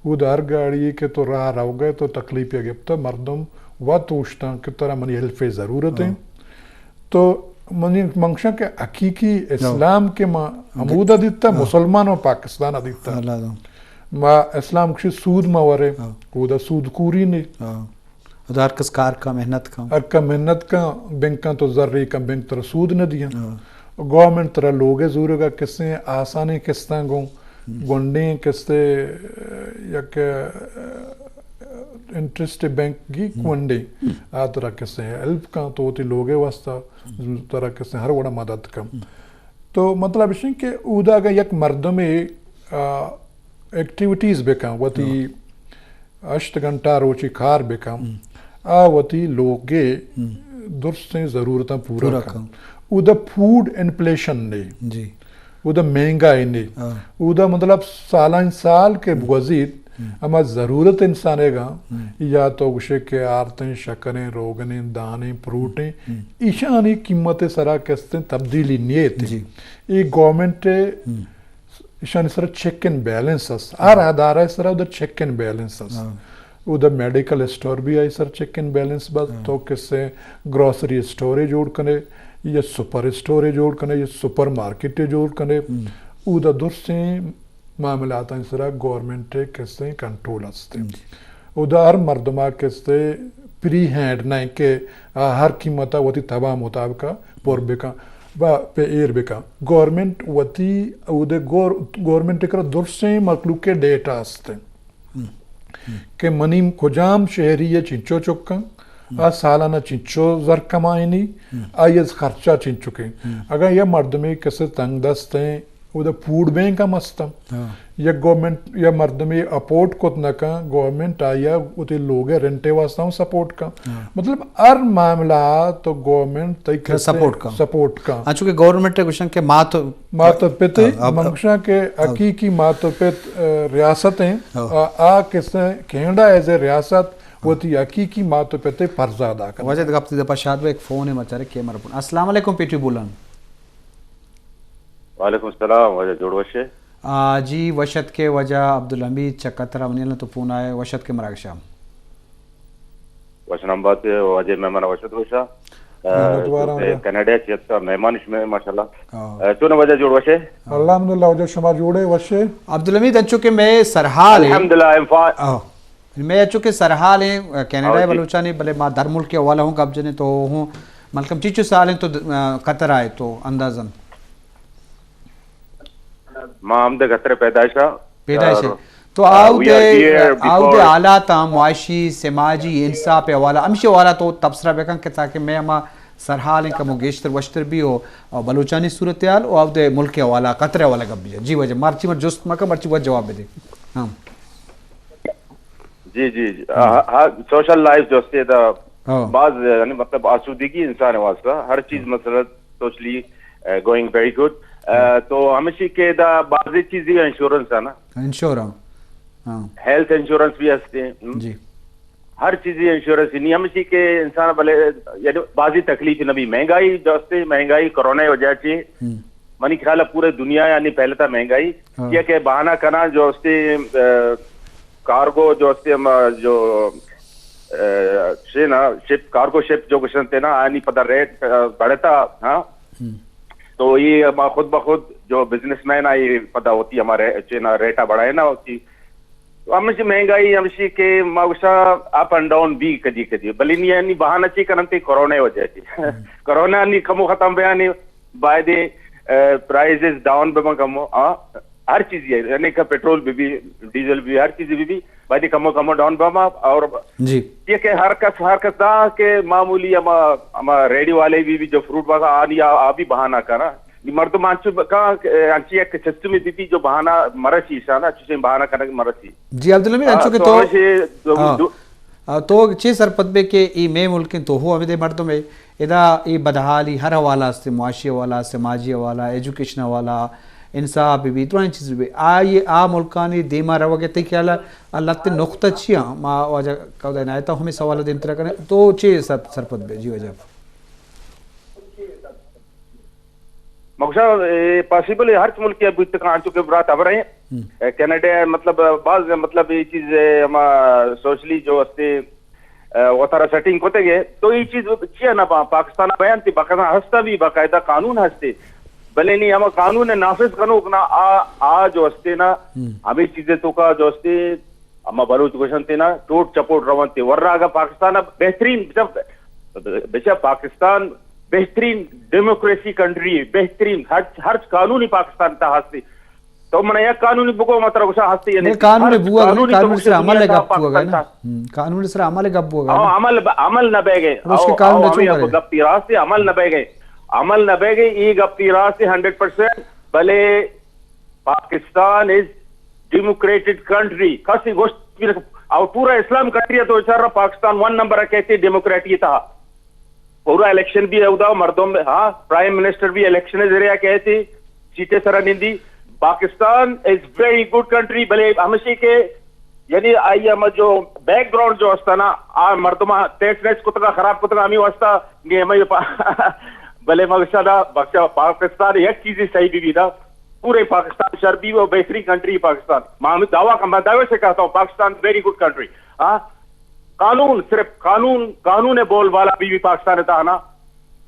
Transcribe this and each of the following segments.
اود ہر گاڑی کہ تو راہ روگئے تو تکلیف یا گپتہ، مردم وت اوشتاں کہ ترا منی ہیلپ ءِ ضرورت ایں۔ ہاں۔ تو منی منگشاں کہ حقیقی اسلام کہ ما ہمودا دیتہ، ہاں۔ مسلمان و پاکستان دیتہ۔ اللہ دو۔ ما اسلام کشی سود ما ورے، ہاں۔ اودا سود کوری نے۔ ہاں۔ اودا ہر کس کار کا، محنت کا۔ ہر کا محنت کا، بینکاں تو زر ریکاں، بینک ترا سود نہ دیاں۔ ہاں۔ گورنمنٹ ترا لوگ ءِ زورگا کسے آسانیں قسطاں گوں، ہم۔ گونڈیں قسطے، یک، انٹرسٹ بینک گی ہم۔ گونڈیں، ہم۔ آ ترا کسے ہیلپ کن، تو وتی لوگ ءِ واسطہ ہم۔ ترا کسے ہر وڑا مدد کن۔ ہم۔ تو مطلب اش کہ اودا اگاں یک مردمے، آ، ایکٹیویٹیز بکن، وتی ہاں۔ ہشت گھنٹہ روچی کار بکن، ہم۔ آ وتی لوگ ءِ ہم۔ درستیں ضرورتاں پورا پورا کن۔ کن۔ اودا فوڈ انفلیشن نے۔ جی۔ اودا مہنگائی نے۔ ہاں۔ اودا مطلب سالان سال کہ ہم۔ بگوزیت، ہم۔ ہما ضرورت انسان ءِ گا، ہم۔ یا تو گوشے کہ آرتیں، شکریں، روگنیں، دانیں، پروٹیں، ہم۔ ایشانی قیمت ءِ سرا کستیں تبدیلی نیت۔ جی۔ اے گورنمنٹ ءِ ہم۔ ایشانی سرا چیک اینڈ بیلنس است۔ ہر ادارہ ءِ سرا اودا چیک اینڈ بیلنس است۔ ہاں۔ اودا میڈیکل اسٹور بھی آئی سر چیک اینڈ بیلنس بات، ہاں۔ تو کسے گروسری اسٹورے جوڑ کنے، یا سپر اسٹورے جوڑ کنے، یا سپر مارکیٹے جوڑ کنے، ہم۔ اودا درستیں معاملاتانی سرا گورنمنٹ ءِ کسے کنٹرول است۔ جی۔ اودا ہر مردما کسے فری ہینڈ نہ کہ آ ہر قیمتا وتی تبا مطابقا پر بکن، با پہ ایر بکن۔ گورنمنٹ وتی اودے گور-، گورنمنٹ ءِ کرا درستیں مخلوق ءِ ڈیٹا است۔ ہم۔ ہم۔ کہ منی کجام شہری ءَ چنچو چکاں، ہم۔ آ سالانہ چنچو زر کمائینی، ہم۔ آئی ءِ خرچہ چنچکیں۔ ہم۔ اگاں یہ مردمے کسے تنگ دست ایں، اودا فوڈ بینک ہم است۔ ہاں۔ یک گورنمنٹ یا مردمے اپورٹ کت نہ کن، گورنمنٹ آئی ءَ وتی لوگ ءِ رینٹ ءِ واسطہ ہم سپورٹ کن۔ ہاں۔ مطلب ہر معاملہ تو گورنمنٹ تئی کسے سپورٹ کن۔ سپورٹ کن۔ ہاں، چونکہ گورنمنٹ ءَ گوشن کہ مات و مات و پت، ہاں، اب، من گوشاں کہ ہاں۔ حقیقی مات و پت، آ، ریاست ایں۔ ہاں۔ آ، آ کسے کینیڈا ایز اے ریاست وتی حقیقی مات و پت ءِ فرض ادا کن۔ واجہ گپ تی دپا شاد بے، ایک فون ہے مچارے کہ مر پون۔ السلام علیکم پی ٹی بولن۔ وعلیکم السلام، واجہ جوڑ وشے؟ آ، جی وشت کے واجہ عبدالحمید چہ قطر منی اللہ تو فون آئے، وشت کے مراگشا۔ وشنام بات واجہ مہمان وشت وشا۔ آ، منت وارم تو واجہ۔ کینیڈا چیت کا مہمان شمے ماشاءاللہ۔ ہاں۔ آ، چون واجہ جوڑ وشے؟ الحمدللہ واجہ شما جوڑے وشے؟ عبدالحمید انچو کہ میں سرحال ہے۔ الحمدللہ، I'm fine۔ آ۔ میں اچو کہ سرحال ہیں، آ، کینیڈا ہاں، ہے جی۔ بلوچانی، بلے ما در ملک کے حوالہ ہوں گپ جنے تو ہوں، ملکم چیچو سال ہیں تو، آ، قطر آئے تو اندازاً۔ ما ہم دے قطر پیدائش ہاں۔ پیدائش ہے۔ اور، تو آ، آؤ we are دے، here آؤ دے because حالات ہاں، معاشی، سماجی، انصاف حوالہ، ہمشی حوالہ تو تبصرہ بکن کہ تاکہ میں ہما سرحال ہیں کمو گیشتر وشتر بھی ہو، اور بلوچانی صورتحال، اور آؤ دے ملک حوالہ، قطر حوالہ گپ بھی۔ جی واجہ، مرچی من جست مکن، مرچی وہ جواب دے۔ ہاں۔ جی، جی، جی۔ ہاں۔ آ، ہاں، سوشل لائف جو استے دا ہاں۔ بعض، یعنی مطلب آسودگی انسان واسطہ، ہر چیز ہاں۔ مثلاً سوشلی، آ، going very good۔ آ، ہاں۔ تو ہمیشی کہ دا بعضی چیزی انشورنس ہے نا۔ انشورنس۔ ہاں۔ ہیلتھ انشورنس بھی ہستے ہیں۔ ہم۔ جی۔ ہر چیزی انشورنس نہیں، ہمیشی کہ انسان بلے، یعنی بعضی تکلیف نہ بھی، مہنگائی جو استے، مہنگائی کرونا وجہ سے، ہم۔ منی خیال ہے پورے دنیا یعنی پہلے تھا مہنگائی، ہاں۔ یہ کہ بہانہ کنا جو استے، آ، کارگو جو استے ہم جو، آ، سے نا شپ، کارگو شپ جو گشن تے نا، آنی پدا ریٹ، آ، بڑھتا، ہاں۔ ہم۔ تو یہ ہما خود بخود جو بزنس مین آئی پدا ہوتی ہمارے چینا ریٹا بڑھائے نا ہوتی۔ تو ہمیشی مہنگائی ہمیشی کہ ما گوشاں اپ اینڈ ڈاؤن بھی کدی کدی۔ بلے نی، نی بہانہ چی کنن تے کرونا وجہ چی۔ ہم۔ کرونا نی کمو ختم بیانی بایدے، آ، پرائزز ڈاؤن ببن کمو، آ، ہر چیزی ہے، یعنی کہ پٹرول بھی بھی، ڈیزل بھی، ہر چیزی بھی بھی، بایدے کمو کمو ڈاؤن ببن اور جی۔ یہ کہ ہر کس، ہر کس دا کہ معمولی ہما، ہما ریڈی والے بھی بھی جو فروٹ والا آنی آ، آ بھی بہانہ کرا۔ نی مردم انچو ب-، کا، انچی یک سسٹم بھی بھی جو بہانہ مرشی شانا، چیزیں بہانہ کرنے مرشی۔ جی عبدالحمید، آ، انچو کہ تو تو ہمیشی دو-، ہاں۔ دو-، آ، تو چے سرپد بے کہ ای مئے ملک تو ہو ہمیں دے مردم ہے، ادا ای بدحالی ہر حوالہ است، معاشی حوالہ، سماجی حوالہ، ایجوکیشن حوالہ، انصاف بھی بھی، درائیں چیز بھی بھی۔ آ، یہ آ ملکانی دیما روگ ہے، تی خیال ہے، اللہ تے نقطہ چی ہاں؟ ما واجہ کہو دے نایتا ہمیں سوال دیم ترا کریں، تو چے سر-، سرپد بے؟ جی واجہ۔ مگوشاں، اے پاسیبل ہے ہرچ ملک ءَ بوت کن، انچو کہ برات ہبر ہیں، اے کینیڈا، مطلب، بعض، مطلب، یہ چیز، اے، ہما سوشلی جو ہستے، اے، وتارا سیٹنگ کتے گئے، تو یہ چیز چیا نہ پا-، پاکستان بیان تی باقاعدہ ہستا بھی، باقاعدہ قانون ہستے، بلے نہیں ہما قانون نافذ کنوک نا، آ، آ جو ہستے نا، ہمیں چیزیں تو کا جو ہستے، اما بلوچ گوشنت نا، ٹوٹ چپوٹ رونت۔ ورنا اگاں پاکستان ءَ بہترین، بچا، بچا پاکستان بہترین ڈیموکریسی کنٹری ہے، بہترین، ہر، ہر قانونی پاکستان تا ہستی۔ تو من یک قانونی بگو، ما ترا گوشاں ہستی، یعنی بلے قانون ہر بوگ ءَ، قانونی تو قانون گوشے سرا عمل دنیا گپ تا بوگ ءَ نا۔ پاکستان تا۔ ہم، قانون سرا عمل گپ بوگ ءَ نا۔ ہاں، عمل ب-، عمل نہ بہ گئے۔ اور اس کے او، قانون او، رچو ہمیں کرے۔ گپ تی راست ہے، عمل نہ بہ گئے۔ عمل نہ بہ گئے، یہ گپ تی راست ہے، ہنڈریڈ پرسینٹ۔ بلے پاکستان از ڈیموکریٹڈ کنٹری، کسی گوشت بھی نہ-، اور پورا اسلام کنٹری ہے تو چار پاکستان ون نمبر ہے کہتے ڈیموکریٹی تھا۔ پورا الیکشن بھی ہے ادا، مردم، ہاں، پرائم منسٹر بھی الیکشن ذریعہ کہتے، سیٹیں سرا نندی۔ Pakistan is very good country, بلے ہمیشہ کہ یعنی آئی ہم جو بیک گراؤنڈ جو ہستا نا، آ مردم ٹیکس نیس کتگا، خراب کتگا، ہمیں واسطہ نہیں ہمیں پا-، بلے مقصد، مقصد پاکستان یک چیزی صحیح بھی، بھی نا، پورے پاکستان شر بھی وہ بہترین کنٹری پاکستان۔ ما ہمیں دعویٰ کا، میں دعوے سے کہتا ہوں، پاکستان ویری گڈ کنٹری۔ ہاں، قانون، صرف قانون، قانون بول بالا بھی، بھی پاکستان تھا نا،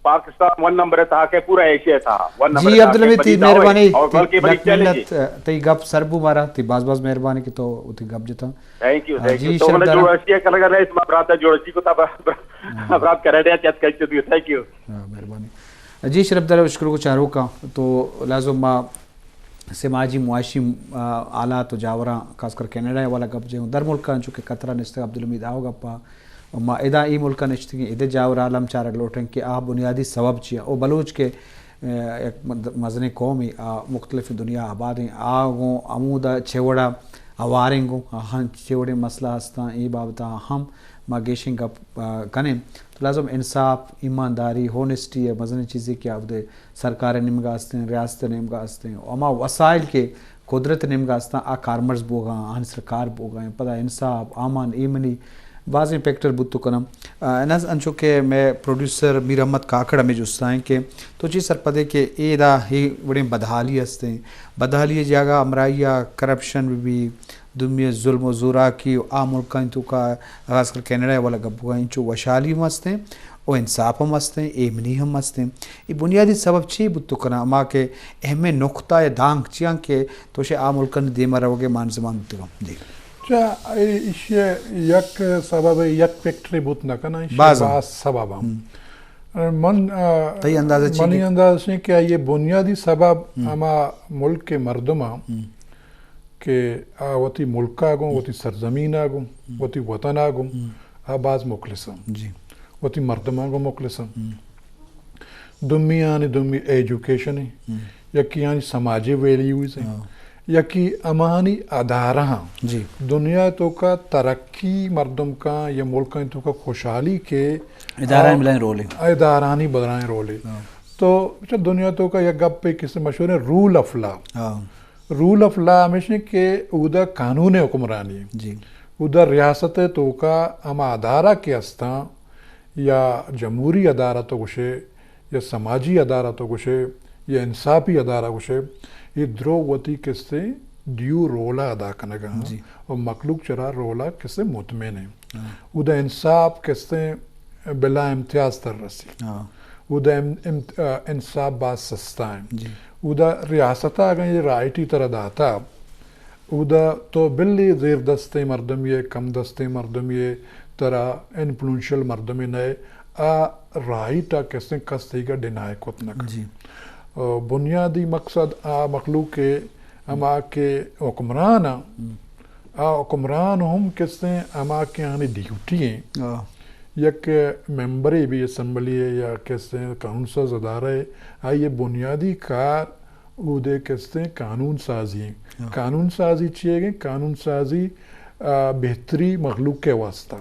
پاکستان ون نمبر تھا کہ پورا ایشیا تھا، ون نمبر جی، تھا کہ عبدالحمید، بڑی تئی دعوے مہربانی اور کہ بلکہ بڑی لک چیلنج منت، ہے۔ تئی گپ سر بو مارا، تئی باز باز مہربانی کہ تو وتی گپ جتا۔ تھینک یو، آ، تھینک جی، یو۔ تو شرف من دار۔ جوڑ اسی کلگا رئیس، ما براتا جوڑ اسی کو تا برا-، برا-، برات کینیڈا چت کچ دی۔ Thank you. آ، مہربانی۔ جی، شرف دار، شکر کو چاروکا۔ تو لازم ما سماجی معاشی، آ، حالات و جاوراں، خاص کر کینیڈا والا گپ جے در ملکاں چونکہ قطرہ نشتگ عبدالحمید آو گپا، ما ادا ای ملکاں نشتگیں، ادے جاور عالم چارگ لوٹیں کہ آ بنیادی سبب چیا؟ او بلوچ کہ، آ، یک مد-، مزنیں قومے، آ، مختلف دنیا آبادیں، آ گوں ہمودا چے وڑا ہواریں گوں، آہاں چے وڑیں مسئلہ ہستاں، اے بابتا ہم ما گیشیں گپ، آ، کنیں۔ تو لازم انصاف، ایمانداری، ہونیسٹی ء مزنیں چیزے کہ آ اودے سرکار ء نیمگا ہستیں، ریاست ء نیمگا ہستیں، و ہما وسائل کہ قدرت ء نیمگا ہستاں، آ کارمرز بوگا، آہانی سرا کار بوگا، پدا انصاف، آمان ایمنی، بازیں فیکٹر بوت کناں۔ آ، انس-، انچو کہ مئے پروڈیوسر میر احمد کاکڑ ہمے جستا ہیں کہ تو چی سرپدے کہ اے دا ہی وڑیں بدحالی ہستیں، بدحالی جاگہ ہمراہی آ کرپشن بھی، بھی، دومی ظلم و زوراکی و آ ملکانی توکا، خاص کر کینیڈا والا گپ بوگا، انچو وشحالی ہم ہستیں و انصاف ہم ہستیں، ایمنی ہم ہستیں۔ اے بنیادی سبب چی بوت کناں؟ ہما کہ اہمیں نقطہ یا دانک چیاں کہ تو شے آ ملکانی دیما روگے مان زمان بوتگاں؟ جی۔ چا، اے، ایشی یک سبب، یک فیکٹری بوت نہ کناں، ایشی باز باز سبب ہم۔ ہم۔ من، آ، تئی اندازہ چی منی کہ اندازہ چی کہ آئی بنیادی سبب ہم۔ ہما ملک کے مردم ہم۔ ہم۔ کہ آ وتی ملک ء گوں، وتی سرزمین ء گوں، وتی وطن ء گوں، آ باز مخلص انت۔ جی۔ وتی مردماں گوں مخلص انت۔ دومی آنی دومی ایجوکیشن انت، یکی آنی سماجی ویلیوز انت، یکی امانی ادارہ انت۔ جی۔ دنیا توکا ترقی مردم کا یا ملک توکا خوشحالی کے ادارہ آ، بلائیں رول انت۔ ادارانی بلائیں رول انت۔ تو اچھا، دنیا توکا یک گپے کسے مشہور ہے، rule of law. Rule of law ہمیش انت کہ اودا قانون حکمرانی انت۔ جی۔ اودا ریاست توکا ہما ادارہ کہ ہستاں یا جمہوری ادارہ تو گوشے یا سماجی ادارہ تو گوشے یا انصافی ادارہ گوشے، یہ درو وتی کسے دیو رولا ادا کنگا۔ جی۔ اور مخلوق چرا رولا کسے مطمئن ہیں۔ اودا انصاف کسے بلا امتیاز تر رسی۔ اودا ام-، ام-، آ، انصاف باز سستا ہیں۔ جی۔ اودا ریاست اگاں یہ رائٹی ترا داتا، اودا تو بلی زیر دستیں مردمی ہے، کم دستیں مردمی ہے، ترا انفلوئنشل مردمی نئے، آ رائٹ آ کسیں کس تیگا ڈینائی کت نہ کن۔ جی۔ آ، بنیادی مقصد آ مخلوق کے ہما کہ حکمران آ، آ حکمران ہم کسیں ہما کہ آنی ڈیوٹی ہیں۔ یک ممبرے بھی اسمبلی ہے یا کسے قانون ساز ادارہ ہے، آئی بنیادی کار اودے کسے قانون سازی ہیں۔ قانون سازی چیے گئے؟ قانون سازی، آ، بہتری مخلوق کے واسطہ۔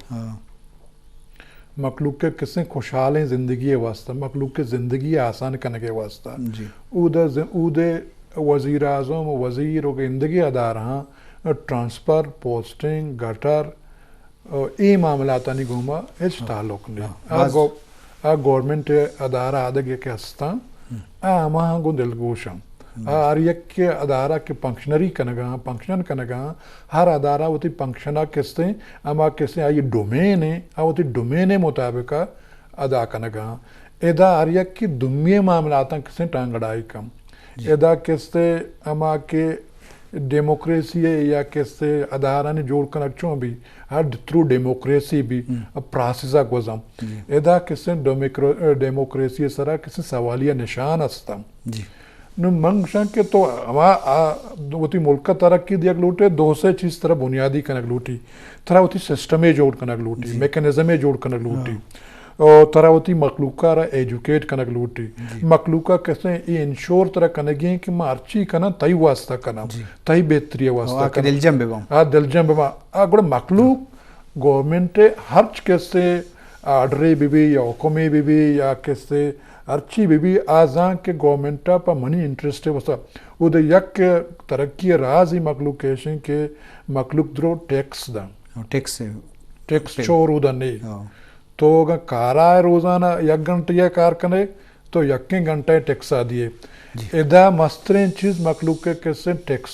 مخلوق کے کسے خوشحالیں زندگی واسطہ، مخلوق کے زندگی آسان کنگے واسطہ۔ جی۔ اودے ز-، اودے وزیر اعظم، وزیر و گندگی ادارہ، ٹرانسفر، پوسٹنگ، گٹر، اے معاملاتانی گوما ہچ تعلق نہیں۔ آ گو-، آ گورنمنٹ ادارہ آدگے کہ ہستاں، آ ہماہاں گوں دلگوش آں۔ آ ہر یک ادارہ کہ پنکشنری کنگا، پنکشن کنگا، ہر ادارہ وتی پنکشنا کسیں، ہما کسیں آئی ڈومین ایں، آ وتی ڈومین مطابق ادا کنگا۔ ادا ہر یک کہ دومی معاملاتاں کسیں ٹانگڑائی کم۔ ادا کسے ہما کہ ڈیموکریسی ء یا کسے ادارانی جوڑ کنگ چون بی، ہر تھرو ڈیموکریسی بی، پراسس ء گوزم۔ ادا کسے ڈیموکر-، ڈیموکریسی ء سرا کسے سوالیہ نشان ہستم۔ نو من گوشاں کہ تو ہما، آ، وتی ملک ء ترقی دیگ لوٹے، دو سے چیز ترا بنیادی کنگ لوٹی، ترا وتی سسٹمے جوڑ کنگ لوٹی، میکانزمے جوڑ کنگ لوٹی۔ او ترا وتی مخلوق ء را ایجوکیٹ کنگ لوٹی۔ مخلوق ء کسے اے انشور ترا کنگی ایں کہ ما ہرچی کناں تئی واسطہ کناں، تئی بہتری ء واسطہ کناں۔ دلجم بہ باں۔ آ دلجم بہ باں۔ آ گڑا مخلوق گورنمنٹ ء ہرچ کسے آرڈرے بہ بی یا حکمے بہ بی یا کسے ہرچی بہ بی، آ زان کہ گورنمنٹ ء پہ منی انٹرسٹ ء واسطہ۔ اود ء یک ترقی ء راز ای مخلوق ایش انت کہ مخلوق درو ٹیکس داں۔ ٹیکس۔ ٹیکس چور اود ء نے۔ تو اگاں کارا روزانہ یک گھنٹہ یا کار کنے، تو یکیں گھنٹہ ٹیکس آ دیے۔ ادا مستریں چیز مخلوق ء کسے ٹیکس